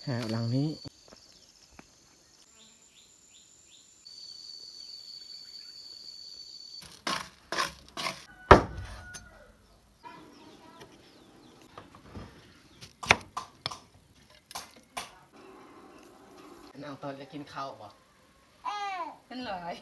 ອ່າ ຫຼັງນີ້ ນ້ອງຕົ້ນຈະກິນເຂົ້າບໍ່? ເປັນຫຼາຍ.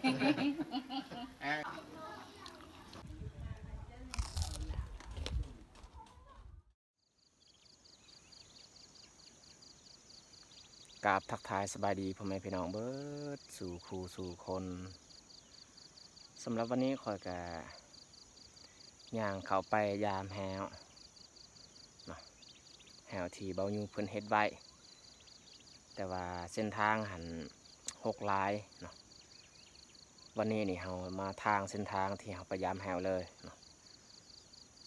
ກາບທັກທາຍສະບາຍດີພໍ່ແມ່ພີ່ນ້ອງເບິດສູ່ຄູ່ສູ່ຄົນ. ສຳລັບວັນນີ້ຂ້ອຍກະຍ່າງເຂົ້າໄປຢາມແຮ້ວເນາະ, ແຮ້ວທີ່ເບົາຍູເພິ່ນເຮັດໄວ້, ແຕ່ວ່າເສັ້ນທາງຫັ້ນຮົກຫຼາຍເນາະ. ວັນນີ້ນີ້ເຮົາມາທາງເສັ້ນທາງທີ່ເຮົາໄປຢາມແຮ້ວເລີຍເນາະ,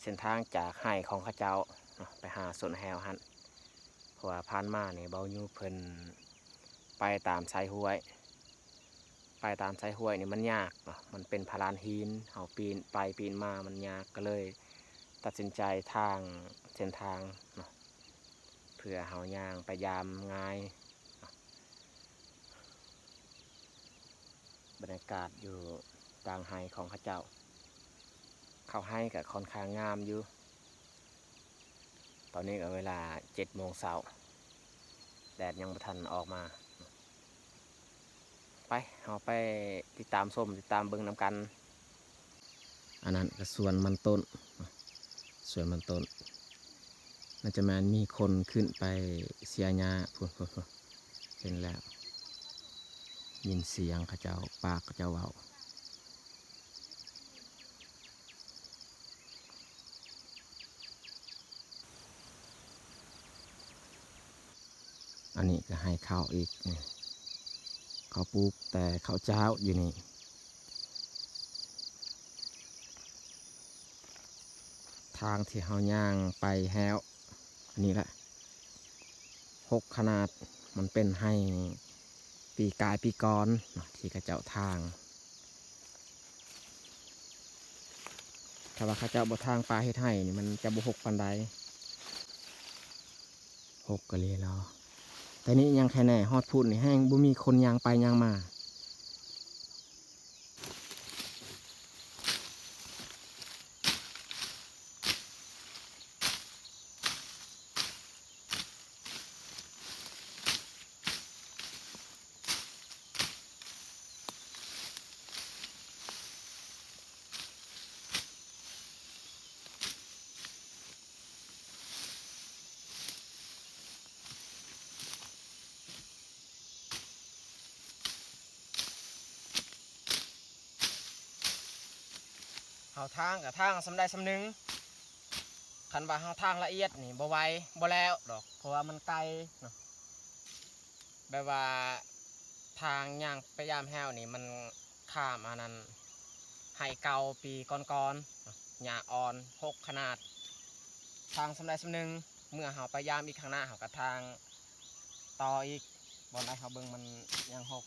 ເສັ້ນທາງຈາກໄຮ່ຂອງເຂົາເຈົ້າເນາະ ໄປຫາສວນແຮ້ວຫັ້ນ. ເພາະວ່າຜ່ານມານີ້ເບົາຍູເພິ່ນໄປຕາມຊາຍຫ້ວຍ, ໄປຕາມຊາຍຫ້ວຍນີ້ມັນຍາກເນາະ, ມັນເປັນພະລານຫີນ, ເຮົາປີນໄປປີນມາມັນຍາກ, ກໍເລີຍຕັດສິນໃຈທາງເສັ້ນທາງເນາະ ເພື່ອເຮົາຍ່າງໄປຢາມງ່າຍ. ບັນຍາກາດຢູ່ກາງໄຮ່ຂອງເຂົາເຈົ້າ, ເຂົ້າໄຮ່ກໍຄ່ອນຂ້າງງາມຢູ່. ຕອນນີ້ກໍເວລາເຈັດໂມງເຊົ້າ, ແດດຍັງບໍ່ທັນອອກມາ. ໄປ ເຮົາໄປຕິດຕາມຊົມ ຕິດຕາມເບິ່ງນຳກັນ. ອັນນັ້ນກໍສວນມັນຕົ້ນ, ສວນມັນຕົ້ນ ໜ້າຈະແມ່ນມີຄົນຂຶ້ນໄປເສຍຫຍ້າພຸ້ນ, ພຸ້ນ, ພຸ້ນ, ເຫັນແລ້ວ, ຍິນສຽງເຂົາເຈົ້າ, ປາກເຂົາເຈົ້າເວົ້າ. ອັນນີ້ກໍໄຮ່ເຂົ້າອີກ, ນີ້ເຂົາປູກແຕ່ເຂົ້າຈ້າວຢູ່ນີ້. ທາງທີ່ເຮົາຍ່າງໄປແຮ້ວ ອັນນີ້ແຫຼະ ຮົກຂະໜາດ, ມັນເປັນໄຮ່ປີກາຍປີກ່ອນເນາະ ທີ່ເຂົາເຈົ້າຖາງ. ຖ້າວ່າເຂົາເຈົ້າບໍ່ຖາງປ່າເຮັດໄຮ່ນີ້ ມັນຈະບໍ່ຮົກປານໃດ. ຮົກກະລີລາວ. ແຕ່ນີ້ຍັງແຄ່ແນ່, ຮອດພຸ້ນນີ້ແຮ່ງບໍ່ມີຄົນຍ່າງໄປຍ່າງມາ. ເຮົາທາງກໍທາງສ່ຳໃດສ່ຳໜຶ່ງ, ຄັນວ່າເຮົາທາງລະອຽດນີ້ບໍ່ໄຫວ, ບໍ່ແລ້ວດອກ, ເພາະວ່າມັນໄກເນາະ. ແບບວ່າທາງຍ່າງໄປຢາມແຮ້ວນີ້ ມັນຂ້າມອັນນັ້ນ ໄຮ່ເກົ່າປີກ່ອນໆ, ຫຍ້າອ່ອນ ຮົກຂະໜາດ. ທາງສ່ຳໃດສ່ຳໜຶ່ງ, ເມື່ອເຮົາໄປຢາມອີກຂ້າງໜ້າ ເຮົາກໍທາງຕໍ່ອີກ. ບ່ອນໃດເຮົາເບິ່ງມັນຍັງຮົກ.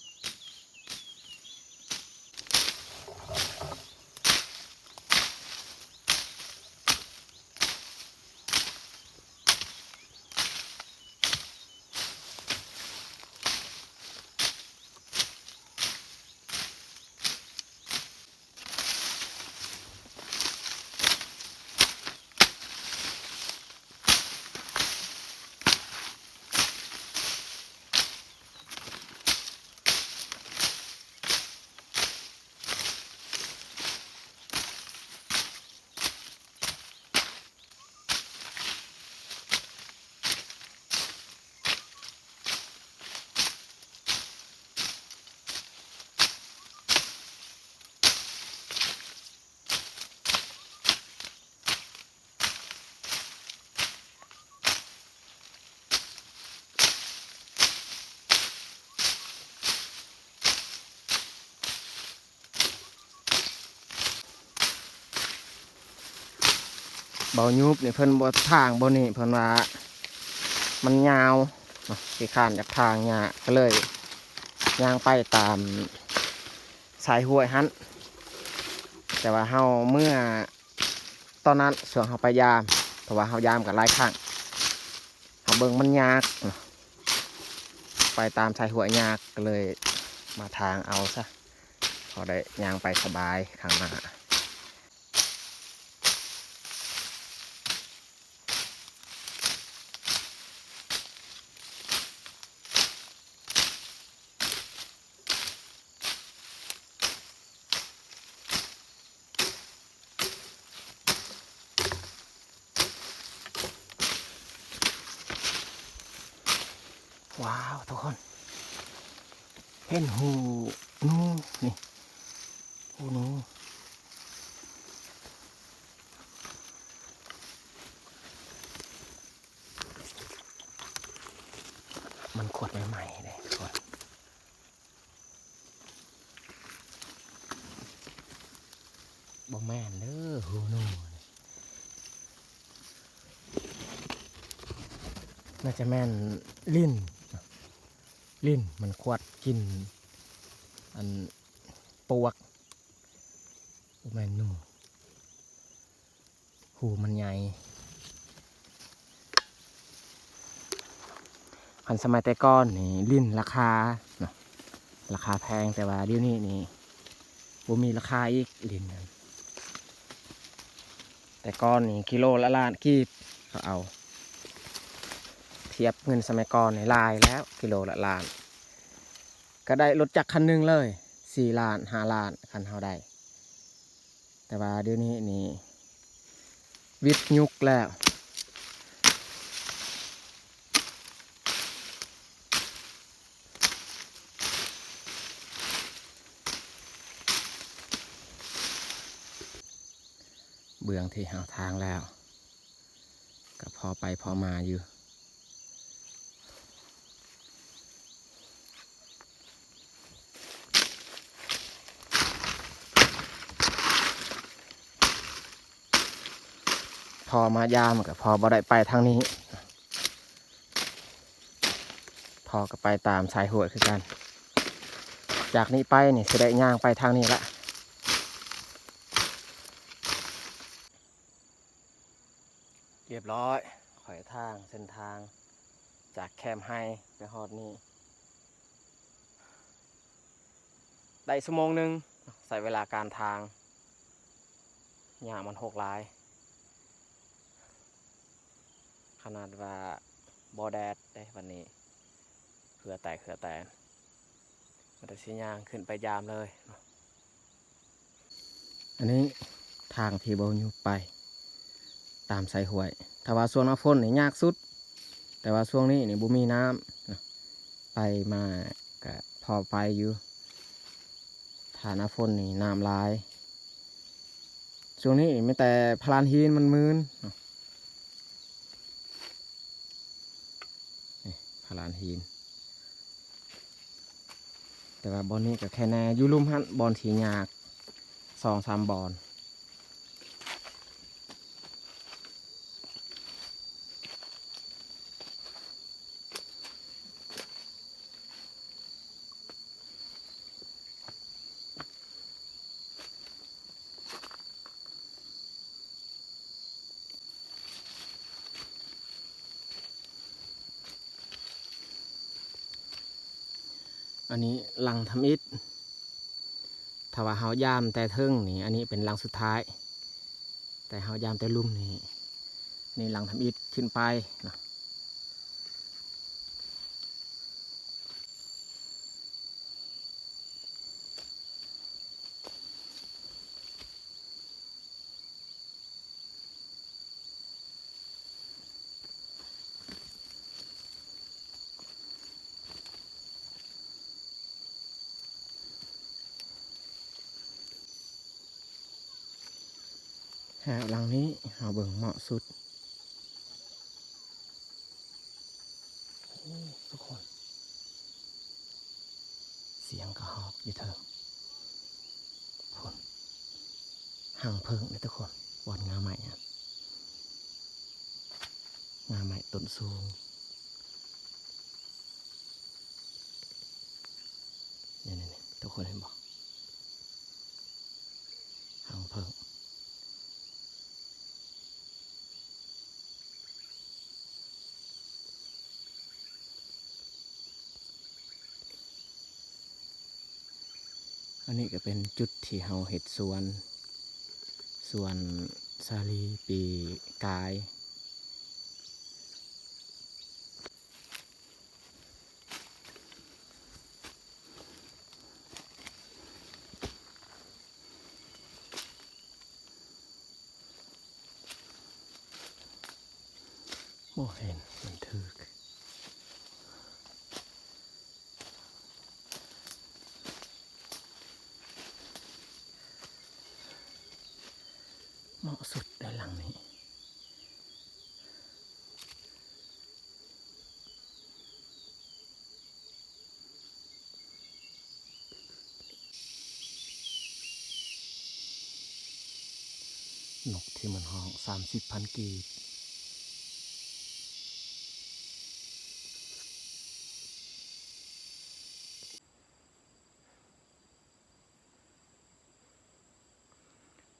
ເບົາຍູບນີ້ເພິ່ນບໍ່ທາງບ່ອນນີ້ ເພິ່ນວ່າມັນຍາວເນາະ, ຂີ້ຄ້ານຢາກທາງຫຍ້າ ກໍເລີຍຍ່າງໄປຕາມຊາຍຫ້ວຍຫັ້ນ. ແຕ່ວ່າເຮົາເມື່ອຕອນນັ້ນ ຊ່ວງເຮົາໄປຢາມ, ເພາະວ່າເຮົາຢາມກັນຫຼາຍຄັ້ງ, ເຮົາເບິ່ງມັນຍາກເນາະ. ໄປຕາມຊາຍຫ້ວຍຍາກ ກໍເລີຍມາທາງເອົາຊະ ພໍໄດ້ຍ່າງໄປສະບາຍຂ້າງໜ້າ. ວ້າວ ທຸກຄົນ ເຫັນຮູໜູນີ້ ຮູໜູ ມັນຂວດໃໝ່ໆເດ້ທຸກຄົນ. ບໍ່ແມ່ນເດີ ຮູໜູ ໜ້າຈະແມ່ນລິ້ນ ລິ້ນມັນຂວດກິນອັນປວກ ບໍ່ແມ່ນໜູ. ຮູມັນໃຫຍ່ ຄັນສະໄໝແຕ່ກ່ອນນີ້ ລິ້ນລາຄາເນາະ ລາຄາແພງ ແຕ່ວ່າດຽວນີ້ນີ້ບໍ່ມີລາຄາອີກ ລິ້ນນັ້ນ ແຕ່ກ່ອນນີ້ກິໂລລະລ້ານກີບ ເຂົາເອົາ ທຽບເງິນສະໄໝກ່ອນນີ້ຫຼາຍແລ້ວ ກິໂລລະລ້ານ ກໍໄດ້ລົດຈັກຄັນໜຶ່ງເລີຍ ສີ່ລ້ານ ຫ້າລ້ານ ຄັນເຮົາໄດ້. ແຕ່ວ່າດຽວນີ້ນີ້ວິດຍຸກແລ້ວ ເບື້ອງທີ່ເຮົາທາງແລ້ວ ກໍພໍໄປພໍມາຢູ່. ພໍມາຢາມກໍພໍບໍ່ໄດ້ໄປທາງນີ້ ພໍກໍໄປຕາມສາຍຫ້ວຍຄືກັນ. ຈາກນີ້ໄປນີ້ຊິໄດ້ຍ່າງໄປທາງນີ້ລະ. ຮຽບຮ້ອຍ ຂ້ອຍທາງ ເສັ້ນທາງຈາກແຄມໄຮ່ໄປຮອດນີ້ ໄດ້ຊົ່ວໂມງໜຶ່ງ ໃຊ້ເວລາການທາງ ຫຍ້າມັນຮົກຫຼາຍ ຂະໜາດວ່າບໍ່ແດດເດ້ວັນນີ້ ເຫື່ອແຕກເຫື່ອແຕນ ມັນກໍຊິຍ່າງຂຶ້ນໄປຢາມເລີຍເນາະ. ອັນນີ້ທາງທີ່ບໍ່ຍຸບໄປຕາມຊາຍຫ້ວຍ ຖ້າວ່າຊ່ວງໜ້າຝົນນີ້ຍາກສຸດ ແຕ່ວ່າຊ່ວງນີ້ນີ້ບໍ່ມີນ້ຳ ໄປມາກະພໍໄປຢູ່ ຖ້າໜ້າຝົນນີ້ນ້ຳຫຼາຍ ຊ່ວງນີ້ມີແຕ່ພະລານຫີນມັນມື່ນ ນີ້ ພະລານຫີນ ແຕ່ວ່າບ່ອນນີ້ກໍແຄ່ແນ່ ຢູ່ລຸ່ມຫັ້ນບ່ອນທີ່ຍາກສອງສາມບ່ອນ. ອັນນີ້ຫຼັງທຳອິດ ຖ້າວ່າເຮົາຢາມແຕ່ເທິງນີ້ ອັນນີ້ເປັນຫຼັງສຸດທ້າຍ ແຕ່ເຮົາຢາມແຕ່ລຸ່ມນີ້ ນີ້ຫຼັງທຳອິດຂຶ້ນໄປເນາະ. ຫາຫຼັງນີ້ເຮົາເບິ່ງເໝາະສຸດ. ໂອ້ ທຸກຄົນ ສຽງກະຮອກຢູ່ເທິງພຸ້ນ ຮັງເຜິ້ງເດ້ທຸກຄົນ ບ່ອນງ່າໄມ້ຫັ້ນ ງ່າໄມ້ຕົ້ນສູງ ນີ້ໆໆ ທຸກຄົນເຫັນບໍ່? ຮັງເຜິ້ງ. ອັນນີ້ກໍເປັນຈຸດທີ່ເຮົາເຮັດສວນ ສວນສາລີປີກາຍ. ບໍ່ເຫັນມັນຖືກ ເໝາະສຸດໃນຫຼັງນີ້. ນົກທີ່ມັນຮ້ອງ ສາມສິບພັນກີບ.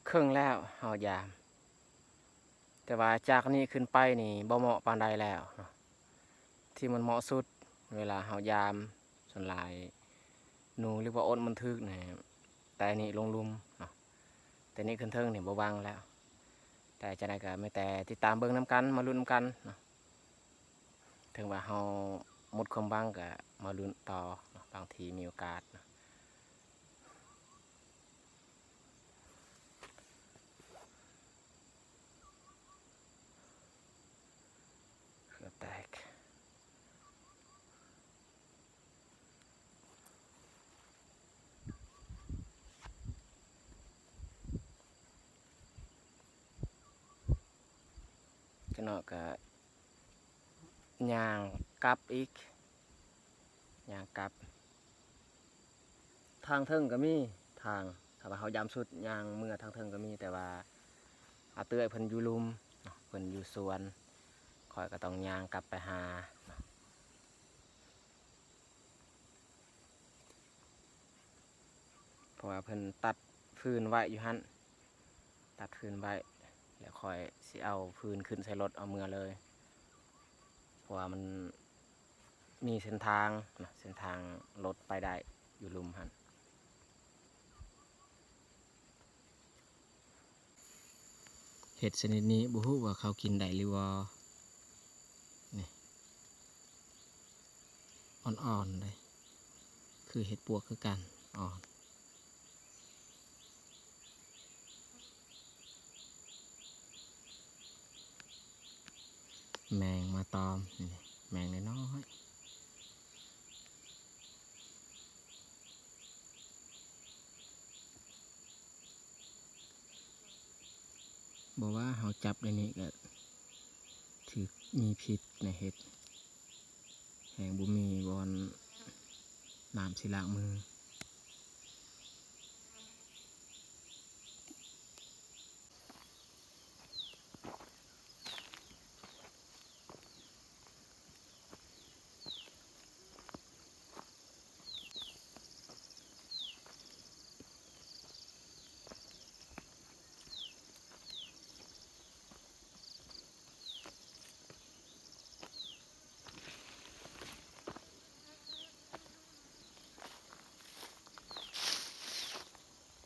ເຄິ່ງແລ້ວເຮົາຢາມ ແຕ່ວ່າຈາກນີ້ຂຶ້ນໄປນີ້ບໍ່ເໝາະປານໃດແລ້ວເນາະ. ທີ່ມັນເໝາະສຸດເວລາເຮົາຢາມ ສ່ວນຫຼາຍໜູ ຫຼືວ່າອົດມັນຖືກນີ້ ແຕ່ນີ້ລົງລຸ່ມເນາະ ແຕ່ນີ້ຂຶ້ນເທິງນີ້ບໍ່ຫວັງແລ້ວ. ແຕ່ຈັ່ງໃດກໍມີແຕ່ຕິດຕາມເບິ່ງນຳກັນ ມາລຸ້ນນຳກັນເນາະ. ເຖິງວ່າເຮົາໝົດຄວາມຫວັງກໍມາລຸ້ນຕໍ່ເນາະ ບາງທີມີໂອກາດເນາະ. ເຂືອແຕກ. ຈະເນາະ ກະຍ່າງກັບອີກ ຍ່າງກັບ. ທາງເທິງກໍມີ ທາງ ຖ້າວ່າເຮົາຢາມສຸດຍ່າງເມືອທາງເທິງກໍມີ ແຕ່ວ່າອາເອື້ອຍເພິ່ນຢູ່ລຸ່ມເນາະ ເພິ່ນຢູ່ສວນ ຂ້ອຍກໍຕ້ອງຍ່າງກັບໄປຫາເນາະ. ເພາະວ່າເພິ່ນຕັດຟືນໄວ້ຢູ່ຫັ້ນ ຕັດຟືນໄວ້ ແລ້ວຂ້ອຍຊິເອົາຟືນຂຶ້ນໃສ່ລົດເອົາເມືອເລີຍ ເພາະວ່າມັນມີເສັ້ນທາງເນາະ ເສັ້ນທາງລົດໄປໄດ້ຢູ່ລຸ່ມຫັ້ນ. ເຫັດຊະນິດນີ້ບໍ່ຮູ້ວ່າເຂົາກິນໄດ້ຫຼືບໍ່. ນີ້ ອ່ອນໆເດ້ ຄືເຫັດປວກຄືກັນ ອ່ອນ. ແມງມາຕອມ ນີ້ ແມງນ້ອຍໆ. ບໍ່ວ່າເຮົາຈັບໄດ້ນີ້ກໍຖືກມີພິດໃນເຫັດ ແຮງບໍ່ມີບ່ອນນ້ຳຊິລ້າງມື.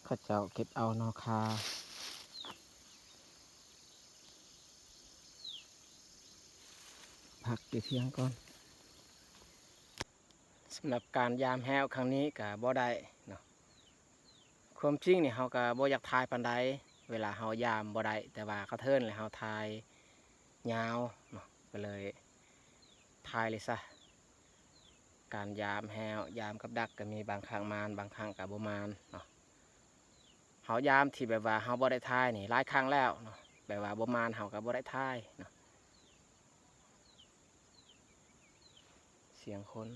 ເຂົາເຈົ້າເກັບເອົາໜໍ່ຂ່າ. ພັກຢູ່ທຽງກ່ອນ. ສຳລັບການຢາມແຮ້ວຄັ້ງນີ້ກໍບໍ່ໄດ້ເນາະ. ຄວາມຈິງນີ້ເຮົາກໍບໍ່ຢາກຖ່າຍປານໃດ ເວລາເຮົາຢາມບໍ່ໄດ້ ແຕ່ວ່າເຂົາເທີນແລ້ວເຮົາຖ່າຍຍາວເນາະ ກໍເລີຍຖ່າຍເລີຍຊະ. ການຢາມແຮ້ວ ຢາມກັບດັກກໍມີບາງຄັ້ງມານ ບາງຄັ້ງກໍບໍ່ມານເນາະ. ເຮົາຢາມທີ່ແບບວ່າເຮົາບໍ່ໄດ້ຖ່າຍນີ້ຫຼາຍຄັ້ງແລ້ວເນາະ ແບບວ່າບໍ່ມານເຮົາກໍບໍ່ໄດ້ຖ່າຍເນາະ. ສຽງຄົນ.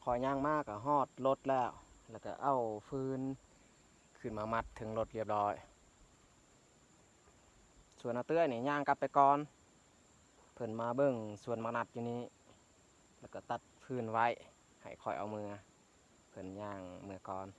ຂ້ອຍຍ່າງມາກໍຮອດລົດແລ້ວ ແລ້ວກໍເອົາຟືນຂຶ້ນມາມັດເທິງລົດລຽບຮ້ອຍ. ສ່ວນອາເຕື້ອຍນີ້ຍ່າງກັບໄປກ່ອນ ເພິ່ນມາເບິ່ງສວນໝາກນັດຢູ່ນີ້ ແລ້ວກໍຕັດຟືນໄວ້ໃຫ້ຂ້ອຍເອົາເມືອ ເພິ່ນຍ່າງເມືອກ່ອນ. ເ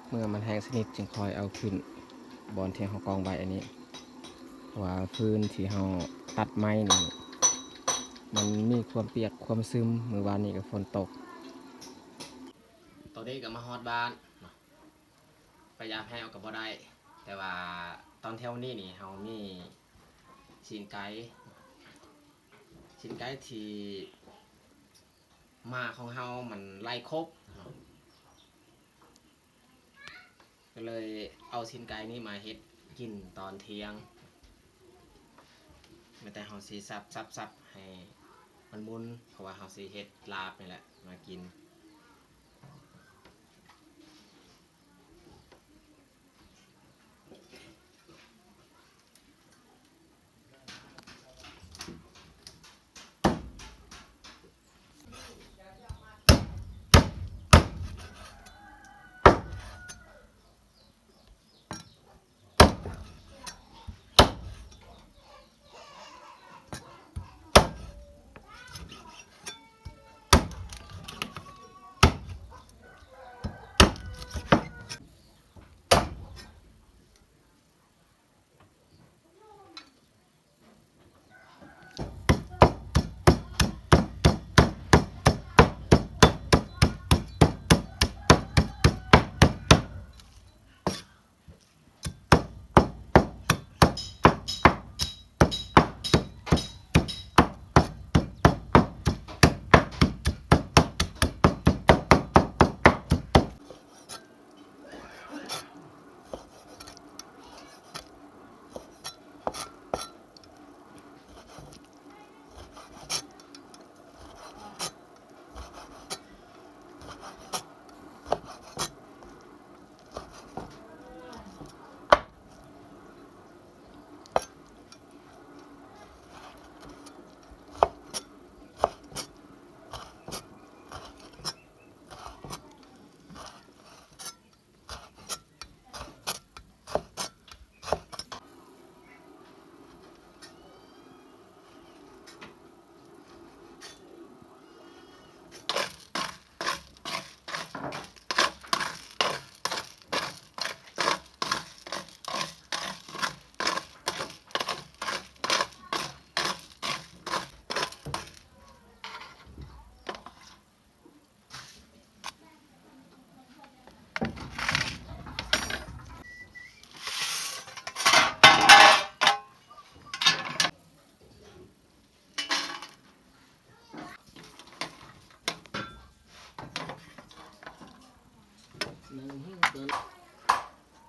ເມື່ອມັນແຫ້ງສະໜິດຈຶ່ງຄ່ອຍເອົາຂຶ້ນບ່ອນທີ່ເຮົາກອງໄວ້ອັນນີ້ ເພາະວ່າຟືນທີ່ເຮົາຕັດໄມ້ນີ້ ມັນມີຄວາມປຽກຄວາມຊຶມ, ມື້ວານນີ້ກໍຝົນຕົກ. ຕອນນີ້ກໍມາຮອດບ້ານເນາະ, ໄປຢາມແຫ້ວກໍບໍ່ໄດ້, ແຕ່ວ່າຕອນແຖວນີ້ນີ້ເຮົາມີຊີ້ນໄກ່, ຊີ້ນໄກ່ທີ່ ໝາຂອງເຮົາມັນໄລ່ຄົບເນາະ, ກໍເລີຍເອົາຊີ້ນໄກ່ນີ້ມາເຮັດກິນຕອນທ່ຽງ. ແມ່ນແຕ່ເຮົາຊິສັບໆໆໃຫ້ມັນໝຸ່ນ, ເພາະວ່າເຮົາຊິເຮັດລາບນີ້ແຫຼະມາກິນ.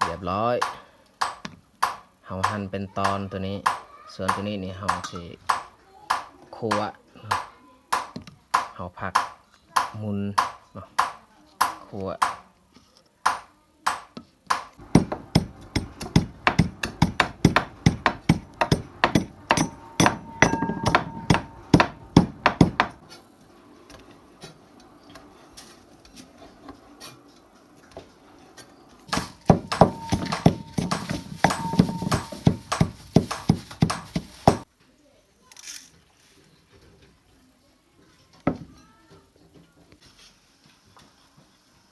ຮຽບຮ້ອຍ. ເຮົາຫັ່ນເປັນຕອນຕົວນີ້, ສ່ວນຕົວນີ້ນີ້ເຮົາຊິຂົ້ວ, ເຮົາພັກໝຸ່ນເນາະ, ຂົ້ວ.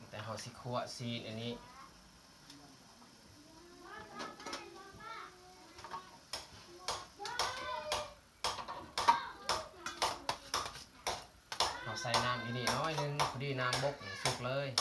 ແຕ່ເຮົາຊິຂົ້ວຊີ້ນອັນນີ້ ເຮົາໃສ່ນ້ຳຢູ່ນີ້ໜ້ອຍໜຶ່ງ ພໍດີນ້ຳບົກນີ້ສຸກເລີຍ. ເ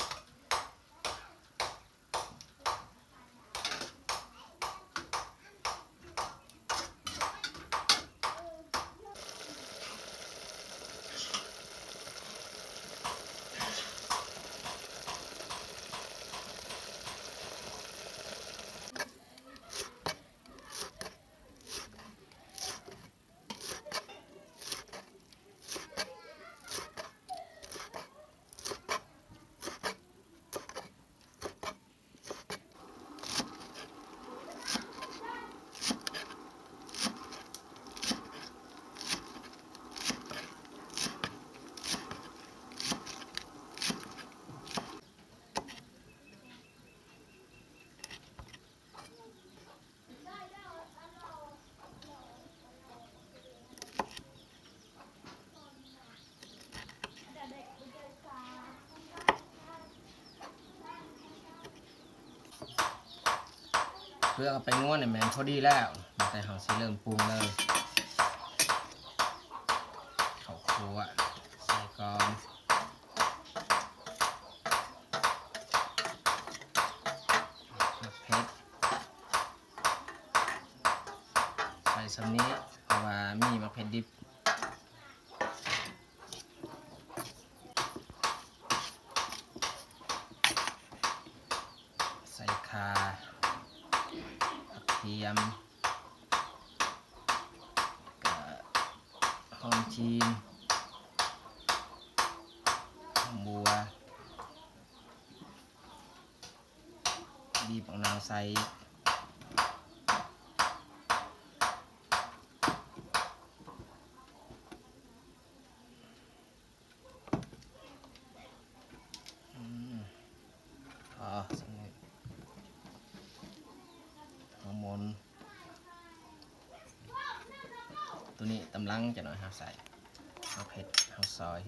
ເກືອກັບແປ້ງນົວນີ້ແມ່ນພໍດີແລ້ວ, ແຕ່ເຮົາຊິເລີ່ມປຸງເລີຍ. ເຂົ້າຂົ້ວໃສ່ກ່ອນ, ໝາກເຜັດ ໃສ່ສ່ຳນີ້ ເພາະວ່າມີໝາກເຜັດດິບ. ໃສ່ຂ່າ, ຜັກທຽມ, ກະຫອມຈີນ, ຫອມບົວ. ບີບບັກນາວໃສ່. ອືມ ພໍສ່ຳນີ້. ເຮົາໝູນ ໂຕນີ້ຕຳຫຼັງ ຈັກໜ້ອຍເຮົາໃສ່ ເຮົາເຜັດ ເຮົາຊອຍ.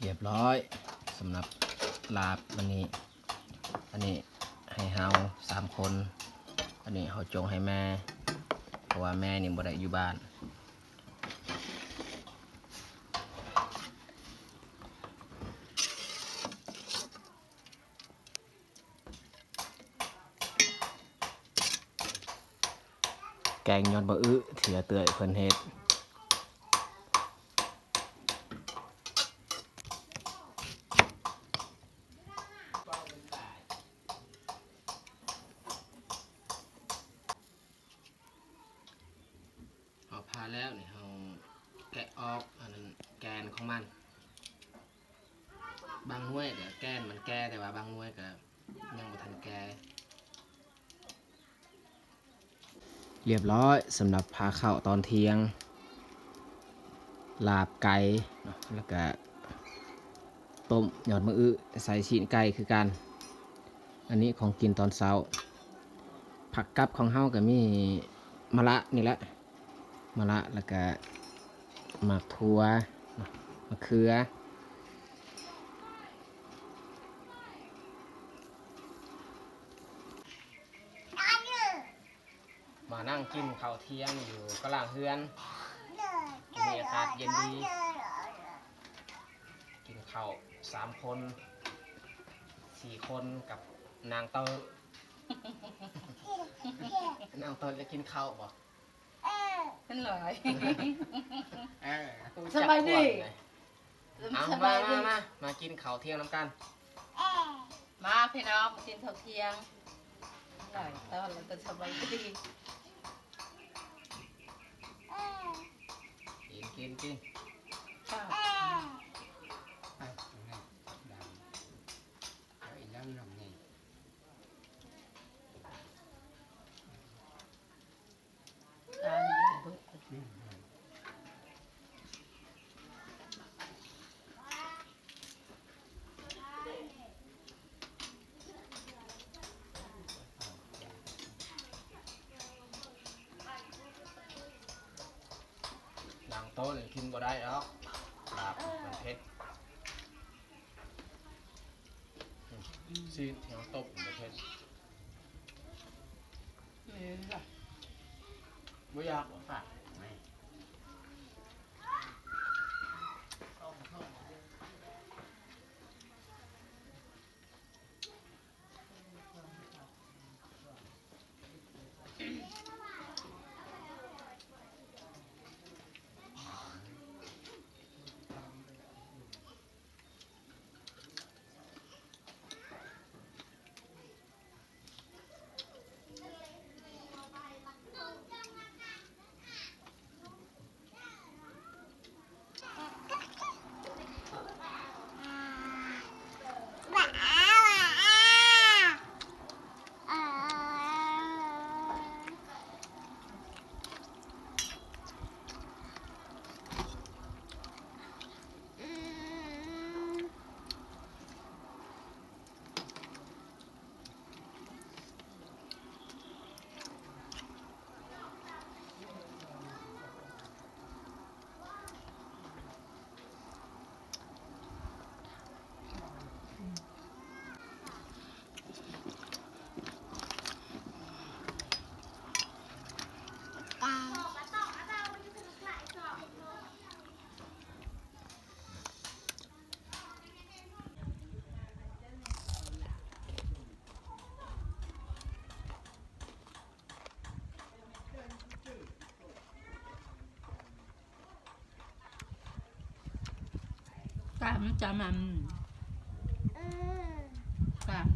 ຮຽບຮ້ອຍສຳລັບລາບມື້ນີ້. ອັນນີ້ໃຫ້ເຮົາສາມຄົນ, ອັນນີ້ເຮົາຈົ່ງໃຫ້ແມ່ ເພາະວ່າແມ່ນີ້ບໍ່ໄດ້ຢູ່ບ້ານ. ແກງຍອດບັກອຶ ທີ່ອາເຕີຍເພິ່ນເຮັດ. ເຮົາຜ່າແລ້ວນີ້ ເຮົາແກະອອກ ອັນນັ້ນ ແກນຂອງມັນ. ບາງໜ່ວຍກະແກນມັນແກ່ ແຕ່ວ່າບາງໜ່ວຍກະຍັງບໍ່ທັນແກ່. ຮຽບຮ້ອຍສຳລັບພາເຂົ້າຕອນທ່ຽງ, ລາບໄກ່ເນາະ ແລ້ວກະຕົ້ມຍອດມະອຶ ໃສ່ຊີ້ນໄກ່ຄືກັນ. ອັນນີ້ຂອງກິນຕອນເຊົ້າ. ຜັກກັບຂອງເຮົາກະມີມະລະນີ້ແຫຼະ. ມະລະ ແລ້ວກະໝາກຖົ່ວ ມະເຂືອ. ມານັ່ງກິນເຂົ້າທ່ຽງຢູ່ກະລາງເຮືອນ, ມີອາກາດເຢັນດີ. ກິນເຂົ້າສາມຄົນ ສີ່ຄົນກັບນາງເຕີ. ນາງເຕີຢາກກິນເຂົ້າບໍ່? ເອີ ມັນຫຼາຍ. ເອີ ສະບາຍດີ. ເອົາ ສະບາຍດີ ມາ ມາ ມາ ມາກິນເຂົ້າທ່ຽງນຳກັນ. ເອີ ມາພີ່ນ້ອງ ມາກິນເຂົ້າທ່ຽງ. ຫຼາຍຕອນແລ້ວກໍສະບາຍດີ. ເອີ ກິນ ກິນ ກິນ. ເອີ ເອົາ ເອົາອີ່ໜຶ່ງນີ້. ນາງໂຕນີ້ກິນບໍ່ໄດ້ດອກ ລາບມັນເຜັດ. ຊີ້ນທີ່ເຮົາຕົ້ມມັນເຜັດ. ແມ່ນລະ ບໍ່ຢາກບໍ່ຝາກ. ກາມຈະມັນ ກາມ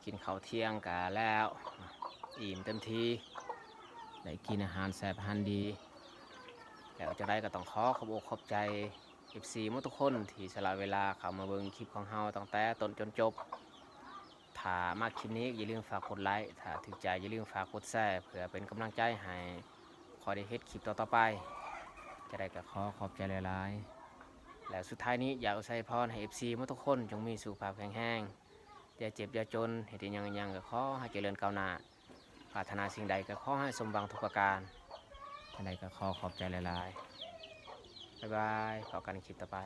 ກິນເຂົ້າທ່ຽງກະແລ້ວ ອີ່ມເຕັມທີ່ ໄດ້ກິນອາຫານແຊບອາຫານດີ ແລ້ວຈັ່ງໃດກໍຕ້ອງຂໍຂອບອົກຂອບໃຈ ເອັຟຊີ ໝົດທຸກຄົນທີ່ສະຫຼະເວລາເຂົ້າມາເບິ່ງຄລິບຂອງເຮົາຕັ້ງແຕ່ຕົ້ນຈົນຈົບ. ຖ້າມັກຄລິບນີ້ຢ່າລືມຝາກກົດໄລ, ຖ້າຖືກໃຈຢ່າລືມຝາກກົດແຊ ເພື່ອເປັນກຳລັງໃຈໃຫ້ຂ້ອຍໄດ້ເຮັດຄລິບຕໍ່ໆໄປ. ຈັ່ງໃດກໍຂໍຂອບໃຈຫຼາຍໆ ແລະ ສຸດທ້າຍນີ້ຢາກອວຍໄຊພອນໃຫ້ ເອັຟຊີ ໝົດທຸກຄົນຈົ່ງມີສຸຂະພາບແຂງແຮງ, ຢ່າເຈັບຢ່າຈົນ, ເຮັດຫຍັງຫຍັງກໍຂໍໃຫ້ຈະເລີນກ້າວໜ້າ, ປາດຖະໜາສິ່ງໃດກໍຂໍໃຫ້ສົມຫວັງທຸກປະການ. ຈັ່ງໃດກໍຂໍຂອບໃຈຫຼາຍໆ. ບາຍບາຍ, ພໍ້ກັນຄລິບຕໍ່ໄປ.